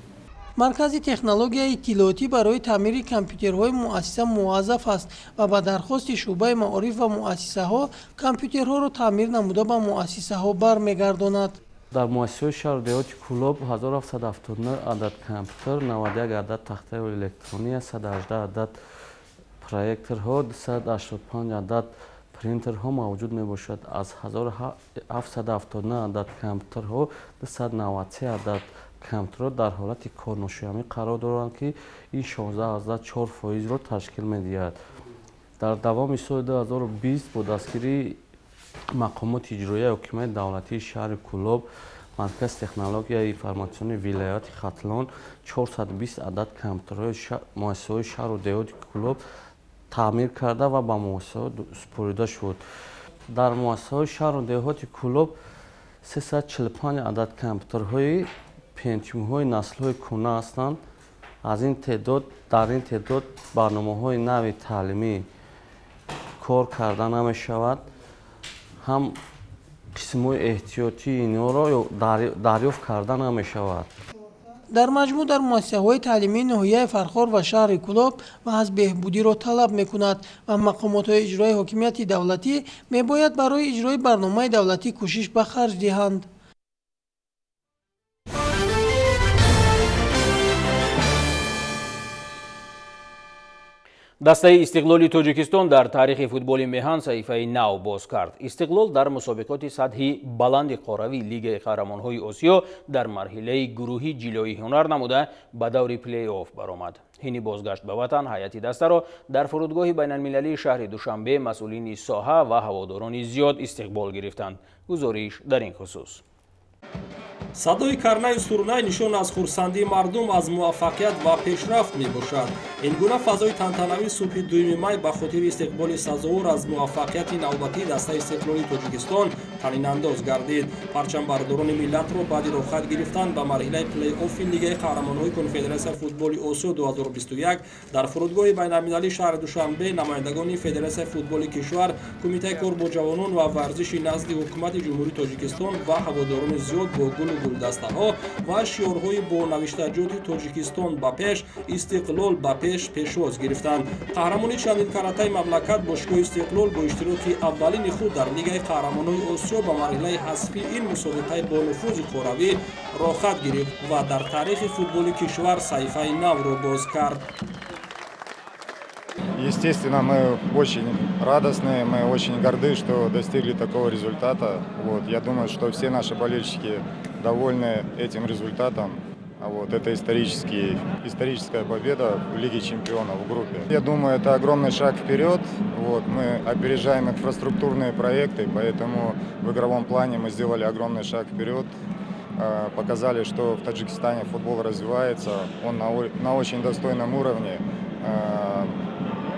Маркази технологияи иттилоотӣ барои таъмири компютерҳои муассиса муваззаф аст ва ба дархости шӯъбаи маориф ва муассисаҳо компютерҳоро таъмир намуда ба муассисаҳо бармегардонад. Дар муассисаҳои шаҳру деҳоти Кӯлоб 1779 адад компютер, 91 адад тахтаи электронӣ, 118 адад проекторҳо, 285 адад принтерҳо мавҷуд мебошад. Аз 1779 адад компютерҳо 293 адад компютерҳо дар ҳолати корношоямӣ қарор доранд, ки ин 16,4%-ро ташкил медиҳад. Дар давоми соли 2020 бо дастгирии мақомоти иҷроияи ҳокимияти давлатии шаҳри Кӯлоб, Маркази технологияи информатсионии вилояти Хатлон 420 адад компютерҳои муассисаҳои шаҳру деҳоти Кӯлоб таъмир карда ва ба муассисаҳо супорида шуд. Дар муассисаҳои шаҳру деҳоти Кӯлоб 345 адад компютерҳои Pentium-ҳои наслҳои кӯҳна ҳастанд. Аз ин теъдод дар ин теъдод барномаҳои нави таълимӣ кор карда намешавад. Ҳам Қисмҳои эҳтиётии инҳоро дарёфт карда намешавад. Дар маҷмӯъ дар муассисаҳои таълимии ноҳияи Фархор ва шаҳри Кӯлоб вазъ беҳбудиро талаб мекунад ва мақомотҳои иҷрои ҳокимияти давлатӣ мебояд барои иҷрои барномаи давлатӣ кӯшиш ба харҷ диҳанд. Дастаи Истиқлоли Тоҷикистон дар таърихи футболи меҳан саҳифаи нав боз кард. Истиқлол дар мусобиқоти сатҳи баланди қоравӣ Лигаи қаҳрамонҳои Осиё дар марҳилаи гурӯҳӣ ҷилои ҳунар намуда ба даври плей-офф баромад. Ҳини бозгашт ба ватан ҳайати дастаро дар фурудгоҳи байналмилалии шаҳри Душанбе масъулини соҳа ва ҳаводорони зиёд истиқбол гирифтанд. Гузориш дар ин хусус. Садои карнаю сурнай нишон аз хурсандии мардум аз муваффақият ва пешрафт мебошад. Ин гуна фазои тантанавӣ субҳи 2 май ба хотири истиқболи сазовор аз муваффақияти навбатии дастаи Истиқлоли Тоҷикистон танинандоз гардид. Парчамбардорони миллатро баъди роҳхат гирифтан ба марҳилаи плей-оффи Лигаи қаҳрамонҳои Конфедератсияи футболи Осиё 2021 дар фурудгоҳи байналмилалии шаҳри Душанбе намояндагони Федератсияи футболи кишвар, Кумитаи кор бо ҷавонон ва варзиши назди Ҳукумати Ҷумҳурии Тоҷикистон ва ҳаводорони зиёд бо гулу гулдастаҳо ва шиорҳои бо навиштаҷоти Тоҷикистон ба пеш, Истиқлол ба пеш пешвоз гирифтанд. Қаҳрамони чандинкаратаи мамлакат бошгоҳи Истиқлол бо иштироки аввалини худ дар Лигаи қаҳрамонҳои Осиё ба марҳилаи ҳасфии ин мусобиқаи бонуфузи қоравӣ роҳхат гирифт ва дар таърихи футболи кишвар саҳифаи навро боз кард. Естественно, мы очень радостны, мы очень горды, что достигли такого результата. Вот, я думаю, что все наши болельщики довольны этим результатом. Вот, это историческая победа в Лиге чемпионов в группе. Я думаю, это огромный шаг вперед. Вот, мы опережаем инфраструктурные проекты, поэтому в игровом плане мы сделали огромный шаг вперед. Показали, что в Таджикистане футбол развивается, он на очень достойном уровне.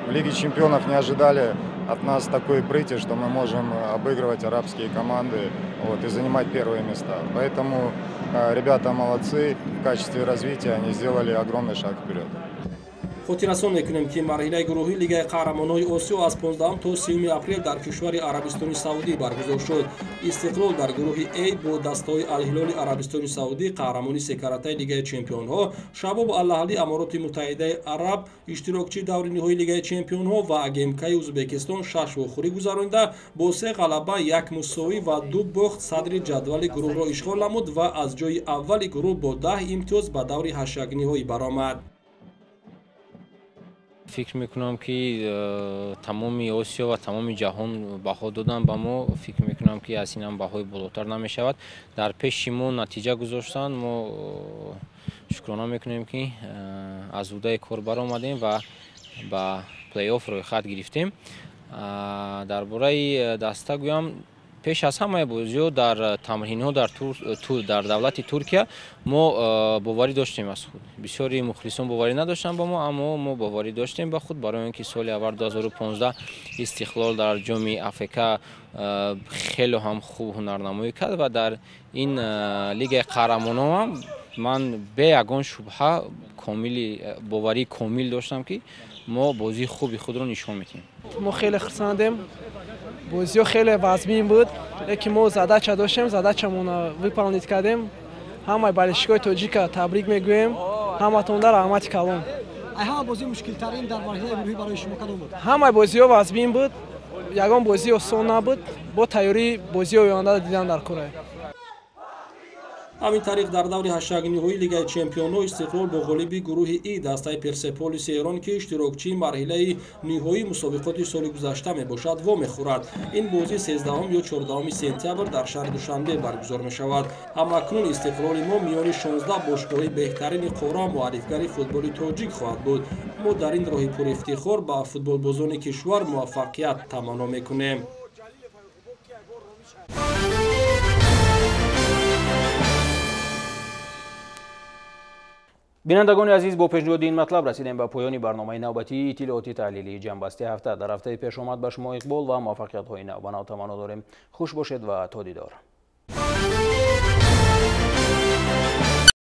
В Лиге чемпионов не ожидали от нас такой прыти, что мы можем обыгрывать арабские команды, вот, и занимать первые места. Поэтому ребята молодцы, в качестве развития они сделали огромный шаг вперед. Хотиррасон мекунем, ки марҳилаи гурӯҳии Лигаи қаҳрамонҳои Осиё аз 15 то 30 апрел дар кишвари Арабистони Саудӣ баргузор шуд. Истиқлол дар гурӯҳи А бо дастаҳои Алҳилоли Арабистони Саудӣ, қаҳрамони секаратаи Лигаи чемпионҳо, Шабоб Аллаҳли Амороти Муттаҳидаи Араб, иштирокчии даври ниҳоии Лигаи чемпионҳо ва АГМКи Ӯзбекистон 6 вохӯрӣ гузаронида бо 3 ғалаба, 1 мусовӣ ва 2 бохт садри ҷадвали гурӯҳро ишғол намуд ва аз ҷои аввали гурӯҳ бо 10 имтиёз ба даври ҳаштякниҳоӣ баромад. Фикр мекунам, ки тамоми Осиё ва тамоми ҷаҳон баҳо додан ба мо. Фикр мекунам, ки аз ин ҳам баҳои болотар намешавад. Дар пеши мо натиҷа гузоштанд. Мо шукрона мекунем, ки аз ӯҳдаи кор баромадем ва ба плей-офф рӯйхат гирифтем. Дар бораи даста гӯям, пеш аз ҳамаи бозиҳо дар тамринҳо дар давлати Туркия мо боварӣ доштем аз худ. Бисёри мухлисон боварӣ надоштанд ба мо, аммо мо боварӣ доштем ба худ, барои он ки соли аввал 2015 Истиқлол дар ҷоми АФК хеле ҳам хуб ҳунарнамоӣ кард ва дар ин Лигаи қаҳрамонон ҳам ман бе ягон шубҳа боварии комил доштам, ки мо бозии хуби худро нишон медиҳем. Мо хеле хурсандем. Бозиҳо хеле вазмин буд, лекин мо задача доштем, задачамонро выполнить кардем. Ҳамаи болельщикои тоҷика табрик мегӯем, ҳаматонда раҳмати калон. Ҳама бозии мушкилтарин дар марҳилаи гурӯҳӣ барои шумо кадом буд? Ҳамаи бозиҳо вазмин буд, ягон бозӣ осон набуд. Бо тайёрии бозии оянда дидан дар кора. Ҳамин тариқ дар даври ҳаштякниҳоии Лигаи чемпионҳо Истиқлол бо ғолиби гурӯҳи И дастаи Персеполиси Эрон, ки иштирокчии марҳилаи ниҳоии мусобиқоти соли гузашта мебошад, вомехӯрад. Ин бозӣ 13 ё 14 сентябр дар шаҳри Душанбе баргузор мешавад. Ҳамакнун Истиқлоли мо миёни 16 бошгоҳи беҳтарини қора муаррифгари футболи тоҷик хоҳад буд. Мо дар ин роҳи пурифтихор ба футболбозони кишвар муваффақият таманно мекунем. Бинандагони азиз, бо пешниҳоди ин матлаб расидем ба поёни барномаи навбатии иттилооти таҳлилии ҷамъбасти ҳафта. Дар ҳафтаи пешомад ба шумо иқбол ва муваффақиятҳои нав ба нав таманно дорем. Хуш бошед ва то дидор.